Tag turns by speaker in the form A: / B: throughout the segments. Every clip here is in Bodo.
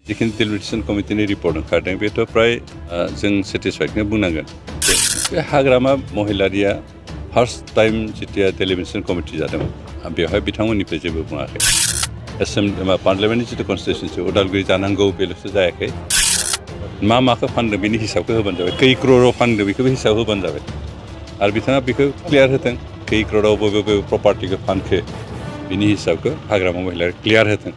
A: जिखिनि डेलिमिटेसन कमिटिनि रिपर्ट ओंखारदों बेथ' फ्राय जों सेटिसफाइडखौनो बुंनांगोन। बे हाग्रामा महिलारिया फार्स्ट टाइम जितिया डेलिमिटेसन कमिटि जादोंमोन बेवहाय बिथांमोननिफ्राय जेबो बुङाखै। पार्लियामेन्टनि जितु कनस्टिटिउन्सि उदालगुरि जानांगौ बेल'सो जायाखै। माखौ फानदों बेनि हिसाबखौ होबानो जाबाय। खै क्र'राव फानदों बेखौबो हिसाब होबानो जाबाय। आरो बिथाङा बेखौ क्लियार होथों खै क्र'राव बबे प्रपार्टिखौ फानखो बिनि हिसाबखौ हाग्रामा महिलारिया क्लियार होथों।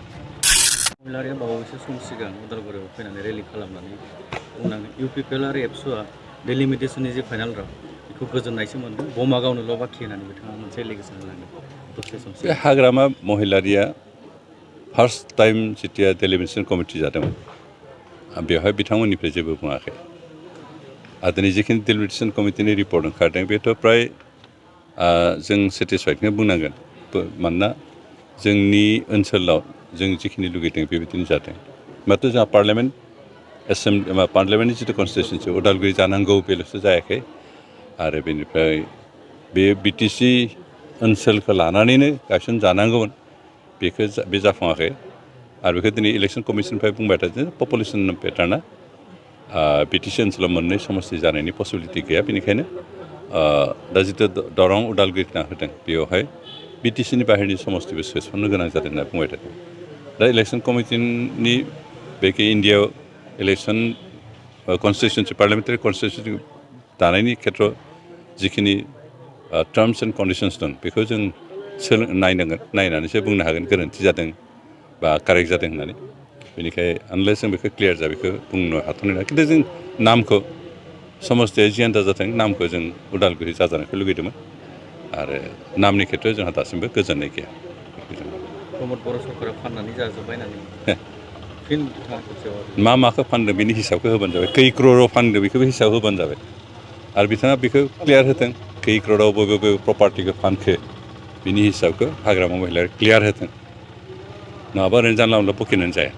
B: महिलारिया बावैसो सम सिगां उदालगुरियाव फैनानै रेलि खालामनानै बुंनांगोन इउपिपिएल आरो एबसुआ डेलिमिटेसननि जे फाइनाल राउन्ड बेखौ गोजोननायसो मोन्दों बमा गावनोल' बाखि होननानै बिथाङा मोनसे एलिगेसन होलांदों। दसे सम
A: बे हाग्रामा महिलारिया फार्स्ट टाइम जितिया डेलिमिटेसन कमिटि जादोंमोन बेवहाय बिथांमोननिफ्राय जेबो बुङाखै। आरो दिनै जिखिनि डेलिमिटेसन कमिटिनि रिपर्ट ओंखारदों बेथ' फ्राय जों सेटिसफाइडखौनो बुंनांगोन। मानोना जोंनि ओनसोलाव जों जिखिनि लुगैदों बेबायदिनो जादों। माथो जोंहा पार्लियामेन्टनि जितु कनस्टिटिउन्सि उदालगुरि जानांगौ बेल'सो जायाखै। आरो बेनिफ्राय बे बिटिसि ओनसोलखौ लानानैनो गायसनजानांगौमोन बे जाफुङाखै। आरो बेखौ दिनै इलेक्सन कमिसननिफ्राय बुंबाय थादों पपुलेसन पेटार्ना बिटिसि ओनसोलाव मोननै समस्ति जानायनि पसिबिलिटि गैया। बेनिखायनो दा जितु दरं उदालगुरि होना होदों बेवहाय बिटिसिनि बाहेरनि समस्तिबो सोसननो गोनां जादों होनना बुंबाय थादों। दा इलेक्सन कमिटिनि बेखि इन्डियायाव इलेक्सन कनस्टिटिउन्सि पार्लियामेन्टारि कनस्टिटिउन्सि दानायनि खेथ्रआव जिखिनि टार्म्स एन्ड कन्डिसन्स दं बेखौ जों नायनांगोन। नायनानैसो बुंनो हागोन गोरोन्थि जादों बा कारेक्ट जादों होननानै। बेनिखाय आनलेस जों बेखौ क्लियार जा बेखौ बुंनो हाथ'नाय नङा। खिन्थु जों नामखौ समस्तिया जियानो जाथों नामखौ जों उदालगुरि जाजानायखौ लुगैदोंमोन। आरो नामनि खेथ्रआव जोंहा दासिमबो गोजोननाय गैया।
B: प्रमद बर' सरकारा फाननानै जाजोब्बाय होननानै फिन
A: माखौ फानदों बेनि हिसाबखौ होबानो जाबाय। खै क्र'राव फानदों बेखौबो हिसाब होबानो जाबाय। आरो बिथाङा बेखौ क्लियार होथों खै क्र'राव बबे प्रपार्टिखौ फानखो बिनि हिसाबखौ हाग्रामा महिलारिया क्लियार होथों। नङाबा ओरैनो जानला मोनला बखिनानै जाया।